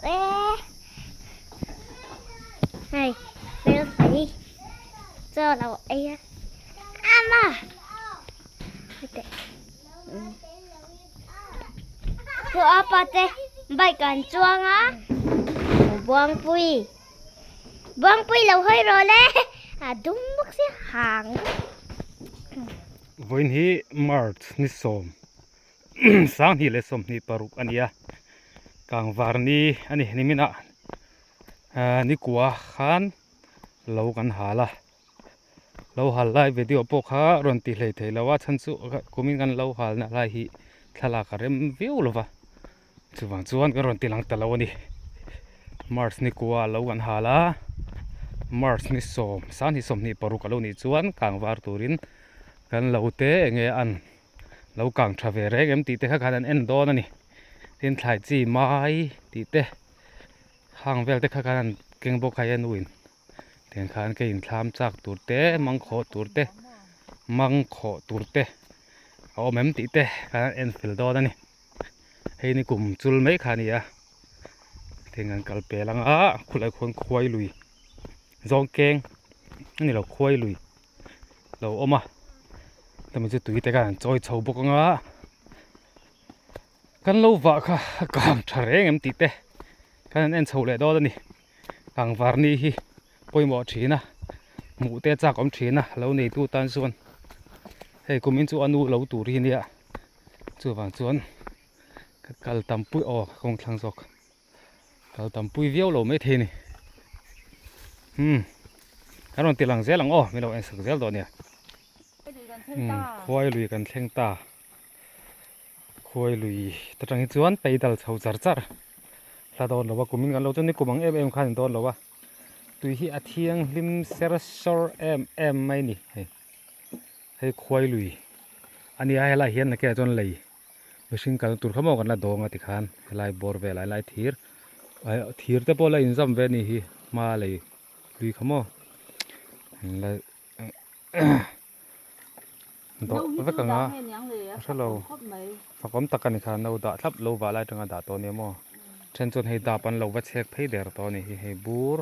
e hei fel fai chaw lo ei a ama hete chu a pa te bike an chuang a buangpui buangpui lo hawi rawh le a dum bawk sia hang Vawiin hi March ni sawm sanghnih leh sawmhnih paruk a ni a kangvar ni a ni niminah ahh nikua khan lo kan hal a. Lo hal lai video pawh kha rawn ti hlei thei lo a chhan chu kumin kan lo halna lai hi thlalak a rem viau lo va chuvang chuan kan rawn ti lang ta lo a ni march ni kua lo kan hal a march ni sawm sanghnih sawmhnih paruk a lo nih chuan kang var turin kan lo te enge an lo kang tha ve reng em tih te kha khan an en dawn a ni tin thlai chi mai tih te hang vel te kha khan an keng bawk a hei a nuin. Tiang khan ka inthlam chak tur te mang khawh tur te mang khawh tur te a awm em tih te kan en fel dawn a ni hei ni kum chul mai kha a ni a tiang an kal pel ang a khulai khuan khuai lui zawng keng a ni lo khuai lui lo awm a chumi chu tui te khan an chawi chho bawk ang a kan lo vah kha a kang tha reng em tih te kan han en chho leh dawn a ni. Kangvarni hi pawimawh thin a hmuh te chak awm thin a lo neitu tan chuan hei kumin chu a nu lo tur hi nia chuvang chuan ka kal tam pui aw ka kawng thlang zawk kal tam pui viau lo maithei a ni umm kan rawn ti lang zel ang aw min lo en sak zel dawn nia umm khuai lui kan thleng ta. Khuai lui te tang hi chuan pei dal chho char char hla dawn lo a kumin kan lo chuan ni kum ang em em khan in dawn lo a tui hi a thianghlim ser sawr em em mai a ni hei hei khuai lui a nia helai hian nakeh chuan lei mihring kalna tur kha maw kan la dawng a tikhan helai bawr velah helai thir thir te pawh la inzam ve a ni hi hma lei lui kha maw la. Dawh vek ang a a hre lo fakawm tak a ni kha no dah thlap lo vah lai atanga dah tawh a nia maw then chuan hei dap an lo va chhek phei der tawh a ni hi hei bur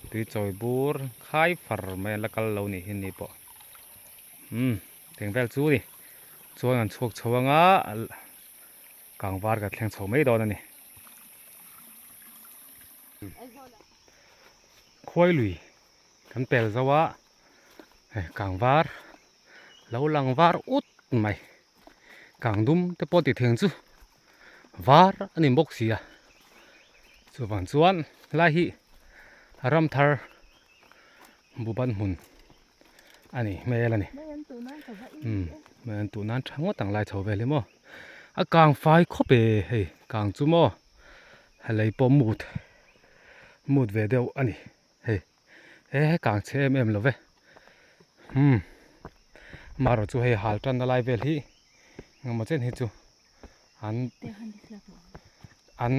tui chawi bur khai far mai an la kal lo ni hi ni pawh umm teng vel chu a ni chuan an chhuak chho ang a kangvar kan thleng chho mai dawn a ni. Khuai lui kan pel zo a hei kang var lo lang var ut mai kang dum te pawh tih thei ang chu var a ni bawk si a chuvang chuan helai hi ram thar buban hmun a ni hmel a ni umm mai an tuh nan tha ngawt ang lai chho vel hi maw a kang fai khawp e hei kang chu maw lei pawh mut mut ve deuh a ni. Hei he kang chhe em em lo ve umm marawh chu hei hal tanna lai vel hi engemaw chen hi chu an an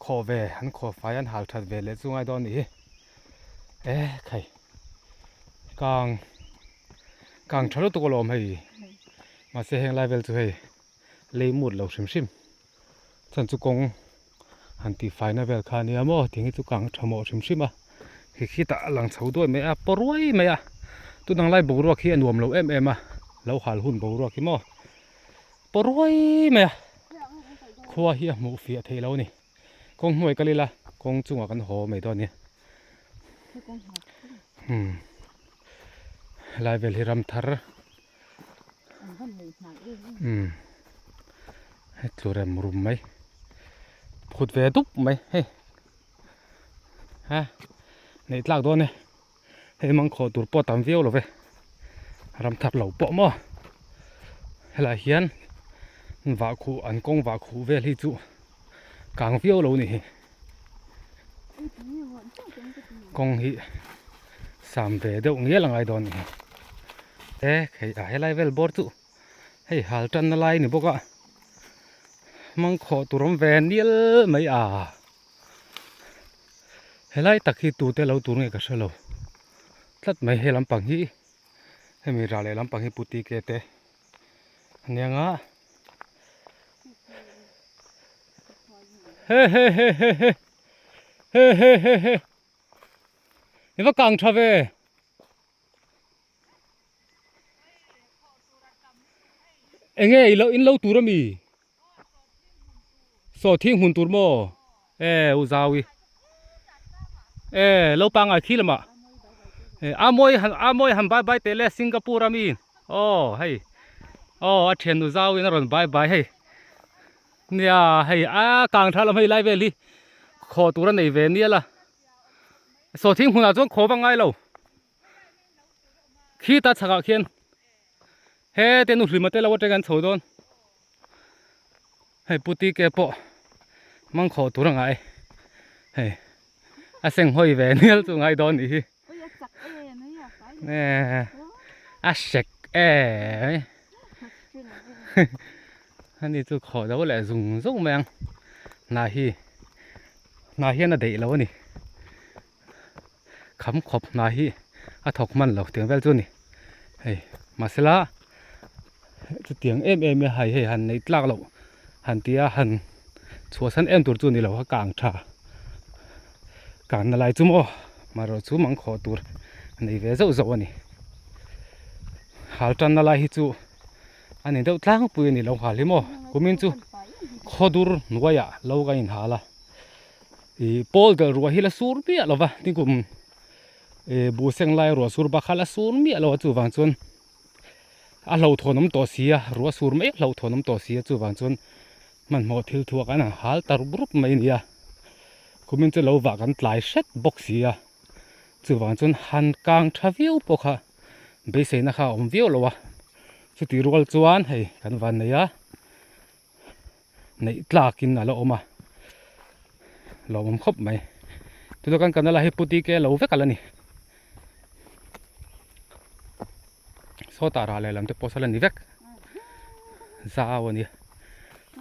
khawh ve an khawh fai an hal that ve leh chu ngai dawn a nih hi e khai kang kang tha lutuk alawm hei mahse heng lai vel chu hei lei mut lo hrim hrim chuan chu kawng han tih faina vel kha ania maw thing hi chu kang tha mawh hrim hrim a khi khitah a lang chho duai mai a paw ruai mai a tunang lai boruak hi a nuam lo em em a lo hal hun boruak hi maw paw ruai mai a khua hi a hmuh fiah theih lo a ni kawng hnuai kal ila kawng chungah kan haw mai dawn a nia umm helai vel hi ram thar umm hei tlu rem rum mai phut ve dup mai hei ha neih tlak dawn e hei mang khawh tur pawh tam viau lo ve ram thar lo pawh maw helaiah hian vah khuh an kawng vah khuh vel hi chu kang viau lo ni hi kawng hi sam ve deuh ngial a ngai dawn a ni hi e hei a helai vel bawr chu hei hal tanna lai a ni bawk a mangkhawh tur awm ve nial mai a helai tak hi tute lo tur nge ka hre lo tlat mai he lampang hi hemi rah leh lampang hi puti ke te aniang a. He he he he he he he he he I va kang tha ve. Enge i lo in lo tur ami? Saw thing hmun tur maw? E u Zaui. E lo pangai khi lamah. E a mawi han a mawi han bye bye teh le Singapore ami. Aw hei aw a thiannu Zauin a rawn bye bye hei. Nia hei a kang tha lam hei lai vel hi khaw tur a nei ve nial a. Saw thing hmunah chuan khaw va ngai lo. Khita chhakah khian he te nu hlima te lo atang an chho dawn hei puti ke pawh mang khawh tur a ngai hei a seng hawi ve nial chu ngai dawn nih hi a sek e ani chu khawh do leh zung zung mai ang hna hi hna hian a deih lo a ni. Kham khawp hna hi a thawk hman lo tiang vel chu a ni hei mahsela chutiang em em hi hei hei han neih tlak loh han tia han chhuahsan em tur chu a ni lo a kang tha kangna lai chu maw marawh chu mang khawh tur a nei ve zauh zauh a ni hal tanna lai hi chu a ni deuh tlangpui a ni lo nghal hi maw kumin chu khawdur hnuaiah lo kan inhal a. Ih pawl del ruah hi la sur miah lo va tin kum ih buh seng lai ruah sur bak kha la sur miah lo a chuvang chuan a hlauhthawn awm tawh si a ruah sur mai hlauhthawn awm tawh si a chuvang chuan hmanhmawh thil thuak an han hal ta rup rup mai a ni a kumin chu lo vah kan tlai hret bawk si a chuvang chuan han kang tha viau pawh kha beiseina kha a awm viau lo a chutih rual chuan hei kan van nei a. Neih tlakin a la awm a, lawmawm khawp mai. Tuna kan kalna lai hi puti ke lo vek a la ni. Sawtah rah lehlam te pawh saw la ni vek. Zau a nia,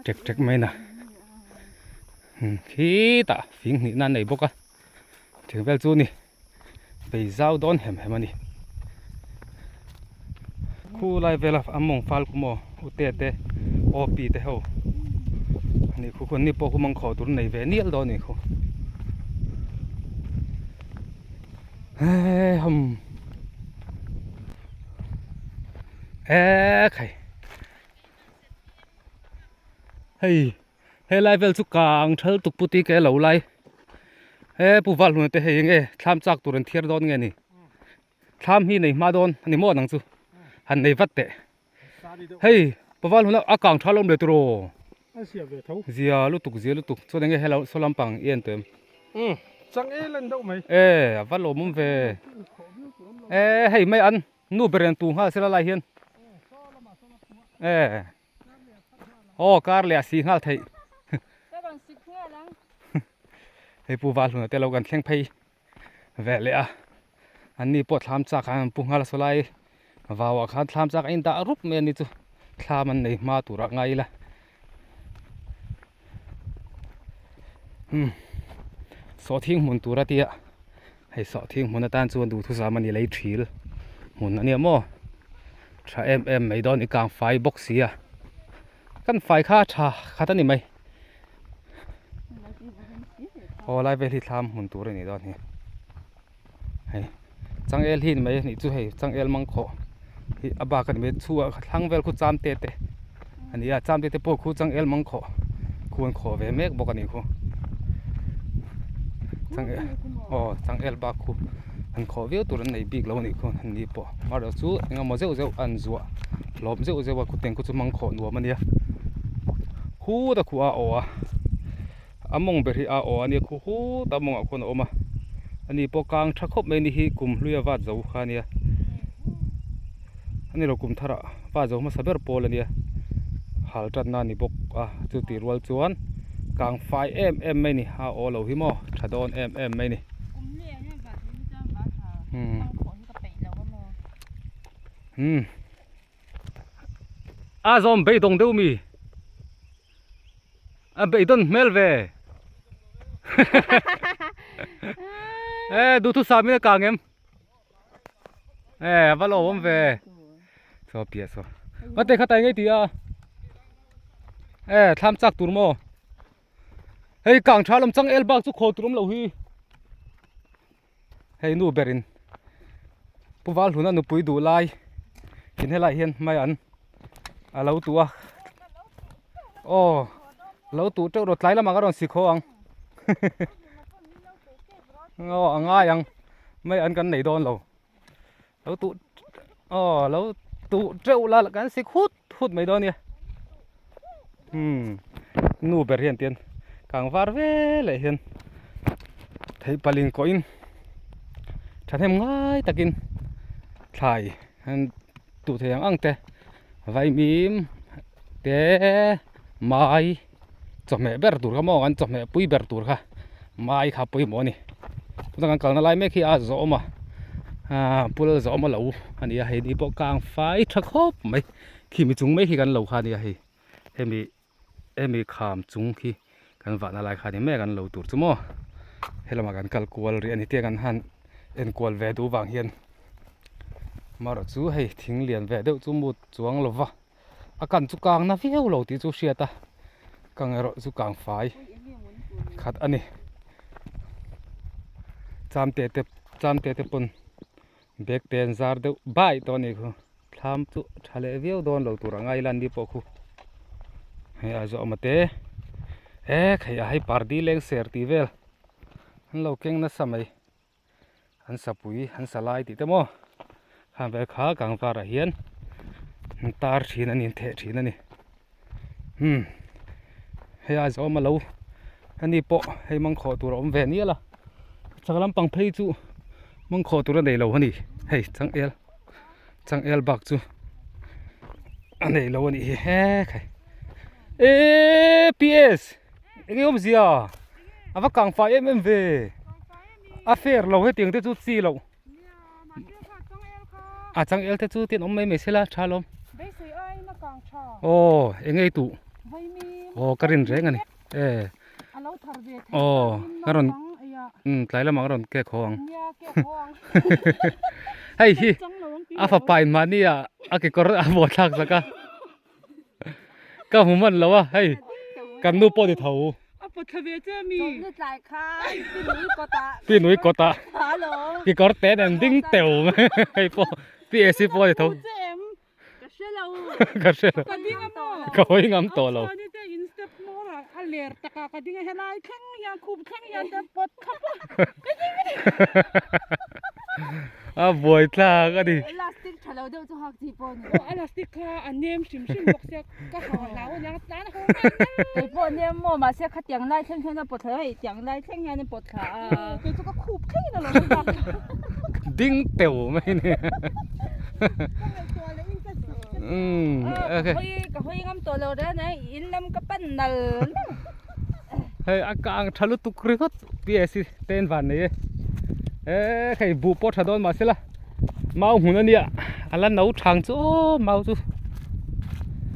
ṭek ṭek mai na. Khitah fing hnih na a nei bawk a, thing vel chu a ni. Bei zau dawn hem hem a ni. Khu lai vela a mawng fal khu maw u te te aw pi te ho ani khu khu an ni pawh khu mawng khawh tur an nei ve nial dawn a ni khu heehamm ekhai hei. Helai vel chu kang thal tuk puti ke lo lai he pu val hluna te hei enge thlam chak tur an thiar dawn nge ni thlam hi nei hma dawn ani maw nang chu han nei vat teh hei pu val hluna a kang thal awm le turaw zia lutuk zia lutuk chuan enge hello saw lampang i en tawh em e a va lawmawm ve e hei mai an nu ber en tu nghal sela lai hian e. Aw kar leh a si nghal theih. Hei pu val hluna te lo kan thleng phei ve leh a. An ni pawh thlam chak an pu nghal a saw lai vau ah khan thlam chak a in dah rup mai a ni chu thlam an nei hma tur ah ngai ila. Umm sawhthing hmun tur a tia hei sawhthing hmun atan chuan duhthusam a ni lei thil hmun a nia maw tha em em mai dawn i kang fai bawk si a kan fai kha tha khat a ni mai aw lai vel hi thlam hmun tur a nih dawn hi hei changel hi ni mai a nih chu hei changel mangkhawh hi a bak a ni mai chhuah thlang vel khu cham te te a ni a cham te te pawh khu changel mangkhawh khu an khawh ve mek bawk a nih khu changel aw changel bak khu an khawh viau tur an nei bik lo a nih khu an ni pawh amaherawh chu eng emaw zeuh zeuh an zuah hlawm zeuh zeuh a khuteng khu chu mangkhawh nuam a nia khut a khuh a aw a. A mawng ber hi a aw a nia khu hut a mawngah khuan a awm a ani pawh kang tha khawp mai a ni hi kum hlui a vat zo kha a nia a ni lo kum thar ah vat zo hmasa ber pawl a nia hal tan na a ni bawk a chu tih rual chuan kang fai em em mai a ni a aw lo hi maw tha dawn em em mai a ni umm a zawm beidawng deuh mi. A beidawn hmel ve. E duhthusam in a kang em? E a va lo awm ve. Chaw piah saw. Mate kha tai ngei ti a. E thlam chak tur maw? Hei kang tha lam chang el bak chu khaw tur awm lo hi. Hei nu berin Pu Valhluna nupui duh lai in helai hian hmai an a lo tuh a. Aw lo tuh teuh rawh tlai lamah ka rawn si khaw ang. Aw a ngai ang mai an kan nei dawn lo. Lo tuh aw lo tuh teuh la kan si khut khut mai dawn nia. Umm nu ber hian tian kang var ve leh hian theih palin kawhin thahnem ngai takin thlai an tuh thei ang ang te vaimim te mai chawhmeh ber tur kha maw an chawhmeh pui ber tur kha mai kha pawimawh a ni tuna kan kalna lai mek hi a zawm a ahh pul zawm a lo a ni a hei ni pawh kang fai tha khawp mai khimi chung mai khi kan lo kha a nia hei hemi hemi kham chung khi kan vahna lai kha a ni mek an lo tur chu maw helamah kan kal kual rih a ni tiang an han enkual ve duh vang hian amaherawh chu hei thing lian ve deuh chu mut chuang lova. A kan chu kang na viau lo tih chu hriat a kang erawh chu kang fai khat a ni chamte te chamte te pawn bag te an zar deuh bai tawh a nih khu thlam chu tha leh viau dawn lo tur a ngai lan ni pawh khu hei a zawh mate e khai a hei pardi leng ser tih vel an lo keng nasa mai. An sapui an sa lai tih te maw khang vel kha kangvar ah hian an tar thin a ni an theh thin a ni umm hei a zawm a lo ani pawh hei mangkhawh tur a awm ve nial a chak lampang phei chu mangkhawh tur a nei lo a ni hei changel changel bak chu a nei lo a nih hi hekhai eeee ps eng nge awmzia a va kang fai em em ve. A fair lo hetiang te chu chi loh. A changel te chu tin awm mai mai sela tha lawm. Aw eng ei tuh. Aw ka rin reng a ni. E. Aw ka rawn um tlai lamah ka rawn kek haw ang. Hei hi a fapa in mahni ah a kekawr a buai thlak sak a. Ka hmu hman lo a hei kan nu pawh ni tho. A pawt thla ve che mi. Chawlhni tlai kha pi nui kawt ah. Pi nui kawt ah. Kekawr te nen ding teu mai hei pawh pi AC pawh ni tho. Che em. Ka hre lo. Ka hre lo. Ka ding a maw. Ka hawi ngam tawh lo. A chuan te in step hmawr ah a ler tak ah ka ding a helai thleng hian khup thleng hian te pawt thla pawh. Ka ding a ni. A buai thlak a ni. Elastic tha lo deuh chu hak chi pawh a ni. Aw elastic kha a nem hrim hrim bawk sia ka ha hlau a nia tlan a haw ngal nal. Kei pawh a nem maw mahse khatiang lai thleng hian a pawt thla hei tiang lai thleng hian a pawt thla a. Kei chu ka khup thleng in a lo hak. Ding teu mai a ni. Ka ngaihtuah leh in ka zak ka ti. Ka hawi ka hawi ngam tawh lo reng a in lam ka pan nal nal. Hei a kang tha lutuk ringawt PSC te an van nei e eh hei buh pawh tha dawn mahse la mau hmun a nia a la no thang chu aw mau chu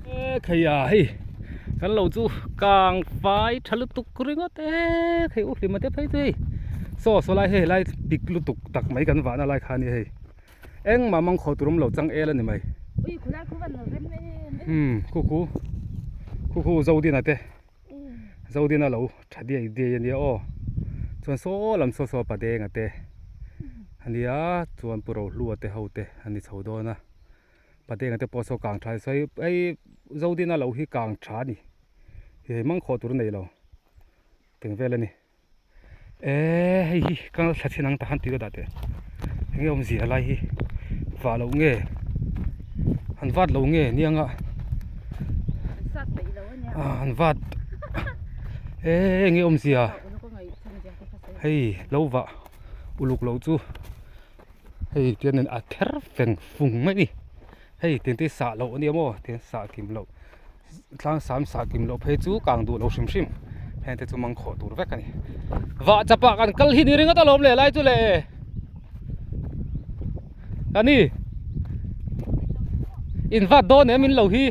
eh khei a hei kan lo chu kang fai tha lutuk ringawt e khei u hlima te phei chu hei saw saw lai hei lai pik lutuk tak mai kan vahna lai kha a ni hei engmah mangkhawh tur awm lo chang el a ni mai umm khu khu khu khu zodina te. Zodina lo tha diai diai a nia aw chuan saw lam saw saw padenga te a nia chuan pu rohlua te ho te an ni chho dawn a padenga te pawh saw kang tha sawi hei Zodina lo hi kang tha a ni hei mangkhawh tur a nei lo teng vel a ni eee hei hi ka thla chhin ang tahan tih ka dah teh eng nge awmzia lai hi vah loh nge an vat lo nge niang a an vat eee eng nge awmzia hei lo vah uluk loh chu hei tianin a ther feng fung mai a ni hei tiang te hi sah loh ania maw tiang sah kim loh. Tlang sam sah kim loh phei chu kang duh lo hrim hrim heng te chu mang khawh tur vek a ni vah chapah kan kal hi ni ringawt alawm leh lai chu le ka ni in vat dawn em in lo hi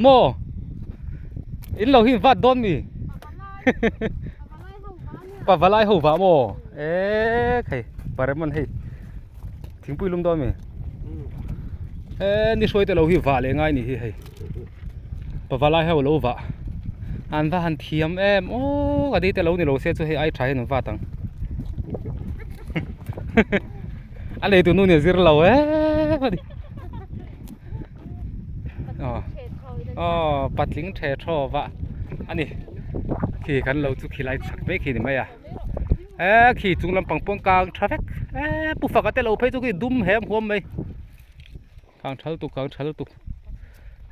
maw in lo hi in vat dawn mi pavalai ho vah maw e khei paremon hei. Thingpui lum dawn mi? He ni hruai te lo hi vah leh ngai ni hi hei. Pavalai ho lo vah. An va han thiam em aw ka ni te lo ni lo se chu hei ai tha hian an vat ang a leitu nu nih a zir lo em a ni aw aw patling the thaw va a ni khi kan lo chu khilai chhak mai khi ni mai a e khi chung lampang pawn kang tha vek e pu faka te lo phei chu khi dum hem huam mai. Kang thal tuk kang thal tuk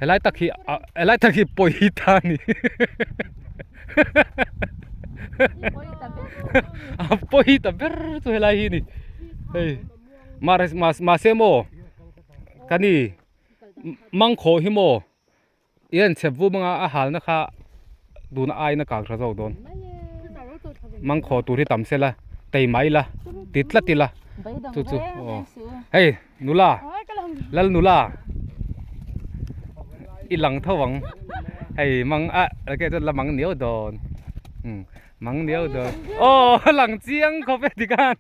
helai tak hi ah helai tak hi pawi ta a ni a pawi ta ber chu helai hi a ni hei mahse maw ka ni mangkhawh hi maw I en chhep vum anga a halna kha tuna aina kang tha zawk dawn. Mangkhaw tur hi tam sela tei mai ila ti tlat ila chu chu aw hei nula lal nula i lang tho ang hei mang a ke chuan la mang niau dawn umm mang niau dawn aw a lang chiang khawp e tikhan.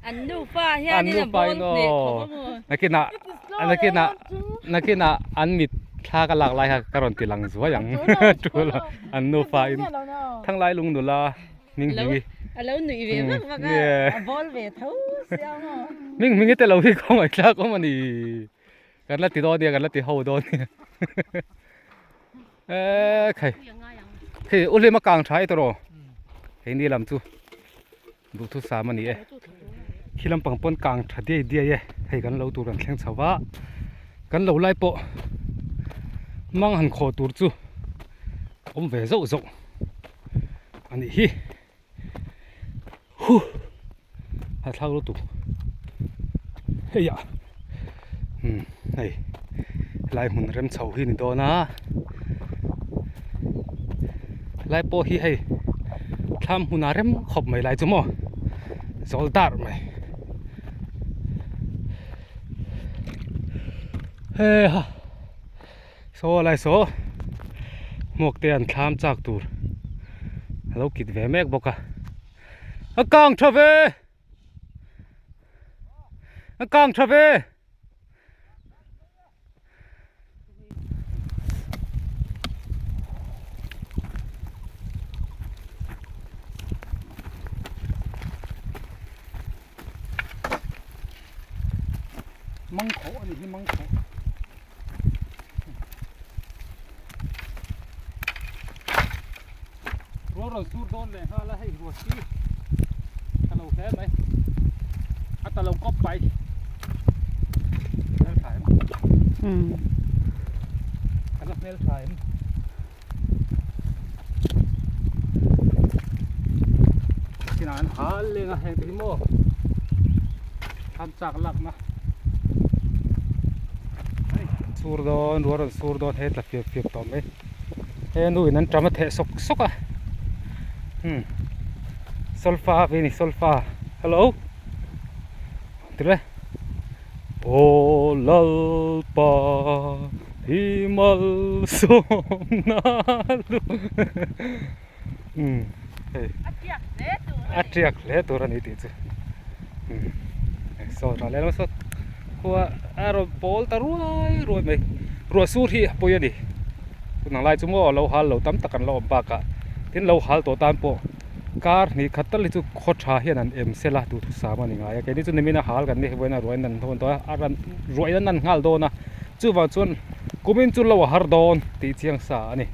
An nufa hianin a bawl hneh khawp a maw? Nakinah nakinah nakinah an mit thla ka lak lai kha ka rawn ti lang zuai ang tul a an nufa in Thanglai lung nula hming hmingi A lo nuih ve vak vak a a bawl ve tho sia maw? Hming hmingi te lo hi khawngaih thlak awm a ni kan la ti dawn nia kan la ti ho dawn nia e khai khi u hlima kang tha i tawh hei ni lam chu duhthusam a ni e khi lampang pawn kang tha diai diai e hei kan lo tur kan thleng chho va kan lo lai pawh mang han khawh tur chu awm ve zauh zauh a nih hi huh a thlak lutuk hei ah umm hei helai hmun rem chho hi a ni dawn a helai pawh hi hei thlam hmunah rem khawp mai lai chu maw zawl dar mai heiha saw lai saw hmuak te an thlam chak tur a lo kit ve mek bawk a. A kang tha ve a kang tha ve mangkhawh a ni hi mangkhawh Rual rawn sur dawn leh nghal a hei ruah hi ka lo hle mai a ta lo kawp mai hmel tha em ka la hmel tha em chinah an hal leng a heng te hi maw tham chak lak na sur dawn rual rawn sur dawn hei tla fiap fiap tawh mai. He nu in an ṭam a theh sawk sawk a umm solfa ve ni solfa hello tireh aw lalpa hi malsawmna lu umm hei a tiak hle tur a ni tih chu umm saw tha leh lam saw khua a rawn pawl ta ruai ruai mai ruah sur hi a pawi a ni tunang lai chu maw lo hal lo tam tak an la awm bakah tin lo hal tawh tan pawh kar hnih khat tal hi chu khaw tha hian an em sela duhthusam a ni ngai a keini chu nimin a hal kan ni vawiin a ruahin an hawn tawh a a ran ruahin an nan nghal dawn a chuvang chuan kumin chu lo a har dawn tih chiang sa a ni.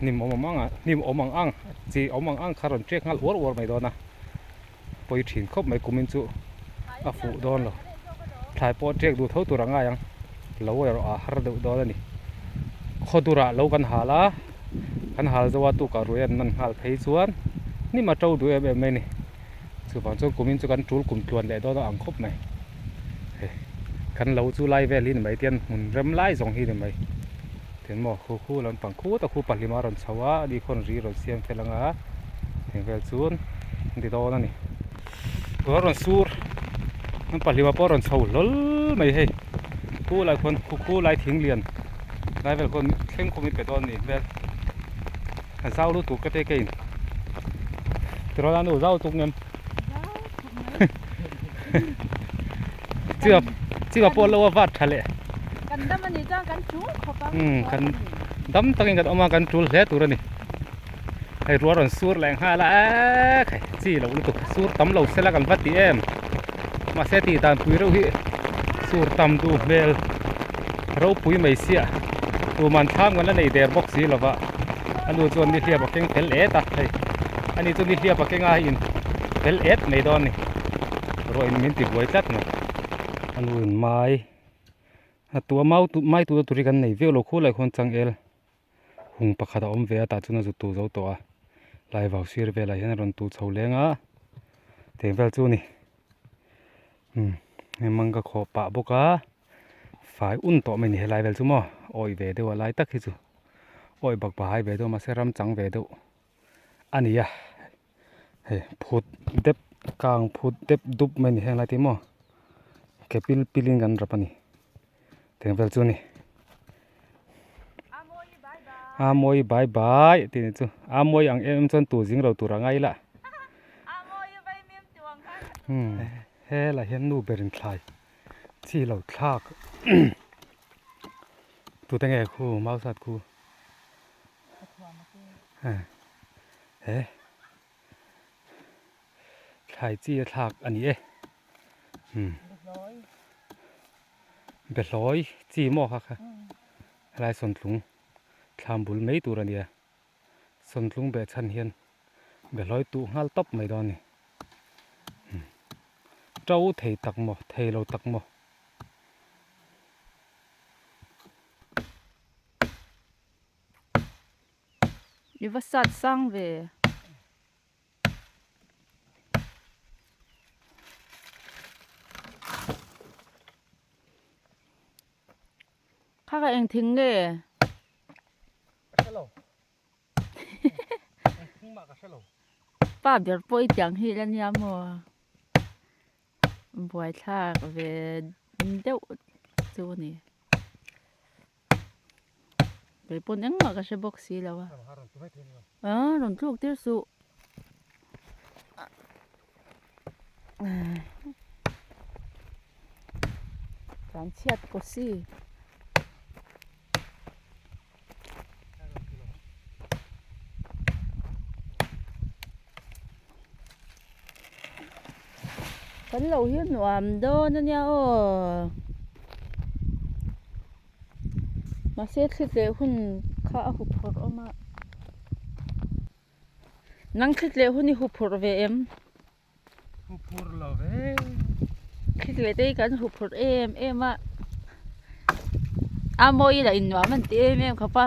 Hnim awm ang ang hnim awm ang ang chi awm ang ang kha rawn ṭiak nghal uar uar mai dawn a pawi ṭhin khawp mai kumin chu a fuh dawn lo thlai pawh ṭiak duh tho tur a ngai ang lo erawh a har deuh dawn a ni khaw durah lo kan hal a kan hal zo a tukah ruai an man nghal phei chuan hnim a ṭo duh em em mai a ni chuvang chuan kumin chu kan ṭul kum tluan leh dawn a ang khawp mai hei kan lo chu lai vel hi ni mai tian hmun rem lai zawng hi ni mai. Tin maw khu khu lampang khut a khu pahlima a rawn chho a ani khawn ri rawn siam fel anga thing vel chuan an ti dawn a ni tuna rawn sur an pahlima pawh a rawn chho hlawl mai hei khu lai khawn khu khu lai thing lian lai vel khawn thleng khawm in pe dawn a nih hmel a zau lutuk ka te ka in tirawn a nu zau tuk ngem Chiva chiva pawh lo a vat tha leh. Kan dam a nih chuan kan chung khawp a. Umm kan Dam takin kan awm a, kan tul hle tur a ni. Hei ruah rawn sur leh nghal a, eee khai chi loh lutuk sur tam lo sela kan va ti em. Mahse tih dan pui reuh hi sur tam duh hmel ropui mai sia. Tuman thlam kan la nei der bawk si lova, a nu chuan nihliap a keng fel et a, hei ani chu nihliap a keng a in fel et mai dawn a ni. Ruah in min ti buai tlat mai. A nu in mai. A tua mau tu mai tura tur hi kan nei viau lo khulai khuan changel hung pakhat a awm ve a tah chuan a zut tu zo tawh a lai vau sir velah hian a rawn tu chho leng a teng vel chu a ni umm hei manga khawh pah bawk a fai un tawh mai a ni helai vel chu maw awih ve deuh a lai tak hi chu awih bak pahai ve deuh mahse ram chang ve deuh a ni a. Hei phut dep kang phut dep dup mai a ni heng lai te hi maw ke pil pil in kan rap a ni tiang vel chu a ni a mawi bai bai tih ni chu a mawi ang em em chuan tu zing lo tur a ngai la helai hian nu ber in thlai chi lo thlak tute nge khu mau sat khu. He thlai chi a thlak a ni e umm behlawi chi maw kha kha helai sawntlung thlam bul mai tur a nia sawntlung beh chhan hian behlawi tuh nghal tawp mai dawn a ni umm to thei tak maw thei lo tak maw. I va sat sang ve. Kha kha eng thing nge? Ka hre lo. Eng thing mah ka hre lo. Pa ber pawh i tiang hi la nia maw? Buaithlak ve deuh chu a ni. Kei pawn engmah ka hre bawk si lo a. A rawn tluk tir suh. Tlan chhiat kaw si. Kan lo hi nuam dawn a nia aw. Mahse thli tleh hun kha a hup phurh awm a. Nang thli tleh hun i hup phurh ve em? Hup phurh lo ve. Thli tleh te hi kan hup phurh em em a. A mawi lah in nuam an ti em em khawp a.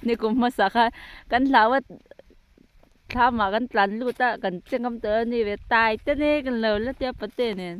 Nikum hmasa kha kan hlau a thlam ah kan tlan lut a kan che ngam tawh a ni ve tai te ne kan lo la tia pate nen.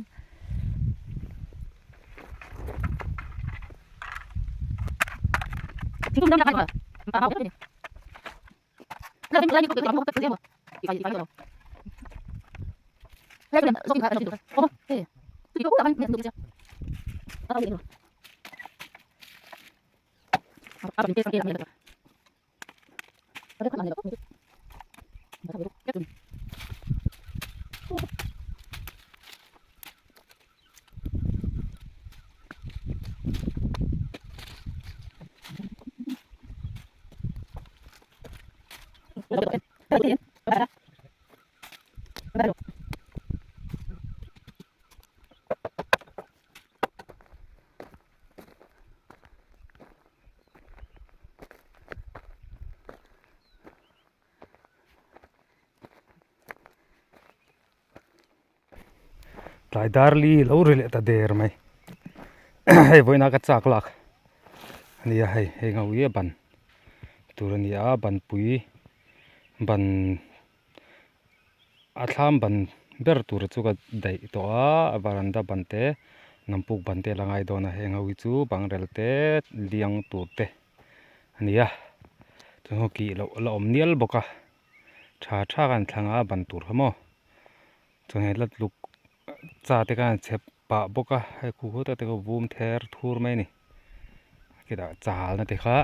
Tlai dar li lo ri leh ta der mai hei vawiin a ka chak lak a nia hei heng ho hi a ban tur a ni a banpui ban a thlam ban ber tur chu ka daih tawh a a varanda ban te nampuk ban te a la ngai dawn a heng ho hi chu bangrel te liang tur te a ni a chuan heng kih loh a la awm nial bawk a tha tha khan thlang a ban tur kha maw chuan hei la tluk cha te khan a chhep pah bawk a hei khu khutah te kha vum ther thur mai a ni khitah chal na te kha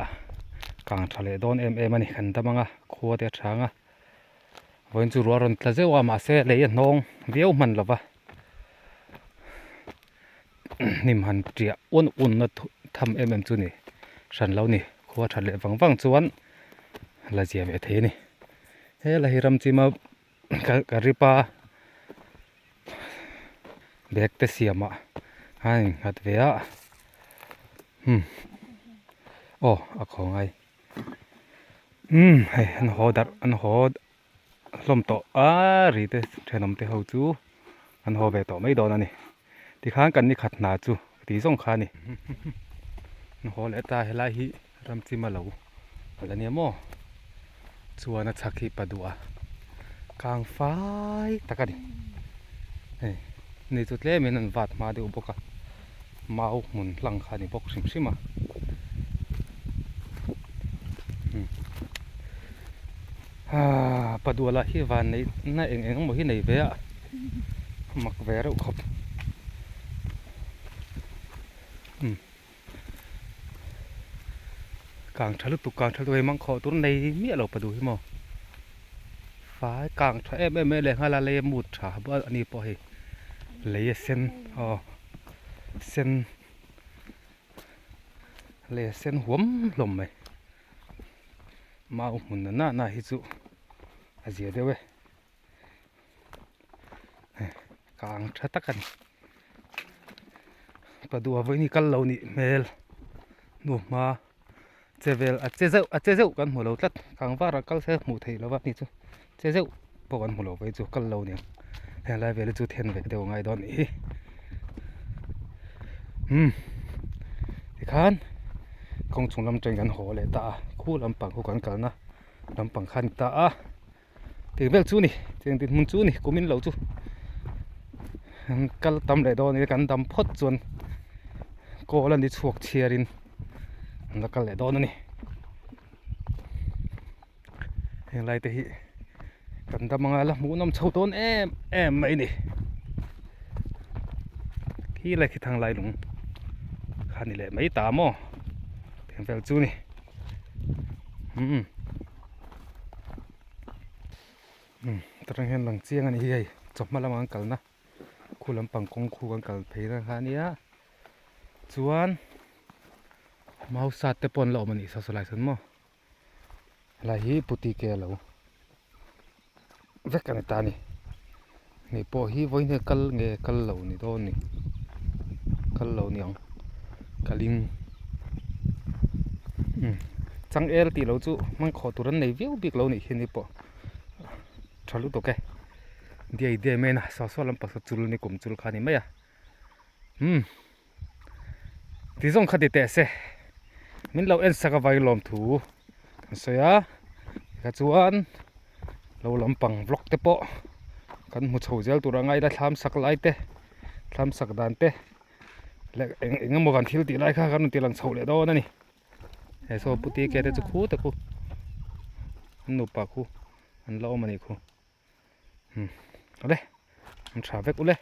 kang tha leh dawn em em a ni kan dam ang a khua te a chhang a vawiin chu ruah a rawn tla zeuh a mahse lei a hnawng viau hman lo va hnim han tiah un un na tham em em chu ni hran lo ni. Khua that leh vang vang chuan la zia ve thei a ni. He la hi ram chima ka ripa bag te siamah a innghat ve a umm aw a khaw ngai umm hei an haw darh an haw hlawm tawh a ri te thenawm te ho chu an haw ve tawh mai dawn a ni tikhan kan ni khat hna chu tih zawng kha a ni an haw leh ta helai hi ram chima lo a la nia maw chuan a chhak hi pa duh a kang fai tak a ni hei ni chu tlem in an vat hma deuh bawk a mau hmun hlang kha a ni bawk hrim hrim a haa pa duh lah hi van neih na eng eng emaw hi nei ve a mak ve reuh khawp umm. Kang tha lutuk kang tha lutuk hei mang khawh tur nei miah lo pa duh hi maw fai kang tha em em mai leh nghal a lei a mut tha bawk a ni pawh hei lei a sen aw sen lei a sen huam hlawm mai mau hmun na na hi chu a zia deuh e. Kang tha tak a ni pa duh a vawiin hi kal lo nih hmel hnu hma che vel a che zeuh a che zeuh kan hmu lo tlat kang varah kal se hmuh theih lova ni chu che zeuh pawh kan hmu lo phei chu kal lo aniang helai vel hi chu then ve deuh a ngai dawn anih hi umm tikhan kawng chung lam atangin kan haw leh ta a khu lampang khu kan kalna lampang kha a ni ta a. Tih vel chu ni cheng dinhmun chu ni kumin lo chu an kal tam leh dawn a kan dam phawt chuan kawl a ni chhuak chhiar in an la kal leh dawn a ni heng lai te hi kan dam anga la hmuh nawm chho dawn em em mai a ni khi lai khi thang lai lung kha ni leh mai ta maw tih vel chu ni umm. Umm tah hian lang chiang a ni hi hei chawhma lamah an kalna khu lampang kawng khu kan kal phei na kha a nia chuan mausa te pawh an la awm a nih saw saw lai sawn maw helai hi putty ke a lo vek a ni ta a ni ni pawh hi vawiin kal nge kal lo ni dawn ni kal lo ni ang kaling umm changel tih loh chu hmang khawh tur an nei viau bik lo nih hi ni pawh tha lutuk e diai diai mai a saw saw lampang saw chul ni kum chul kha a ni mai a umm ti zawng kha ti teh se min lo en sak avangin lawmthu kan sawi a tikha chuan lo lampang vlog te pawh kan hmu chho zel tur a ngaila thlam sak lai te thlam sak dan te leh eng eng emaw kan thil tih lai kha kan rawn ti lang chho leh dawn a ni he saw puti ke te chu khu te khu an nupa khu an la awm a nih khu umm awle an tha vek ule.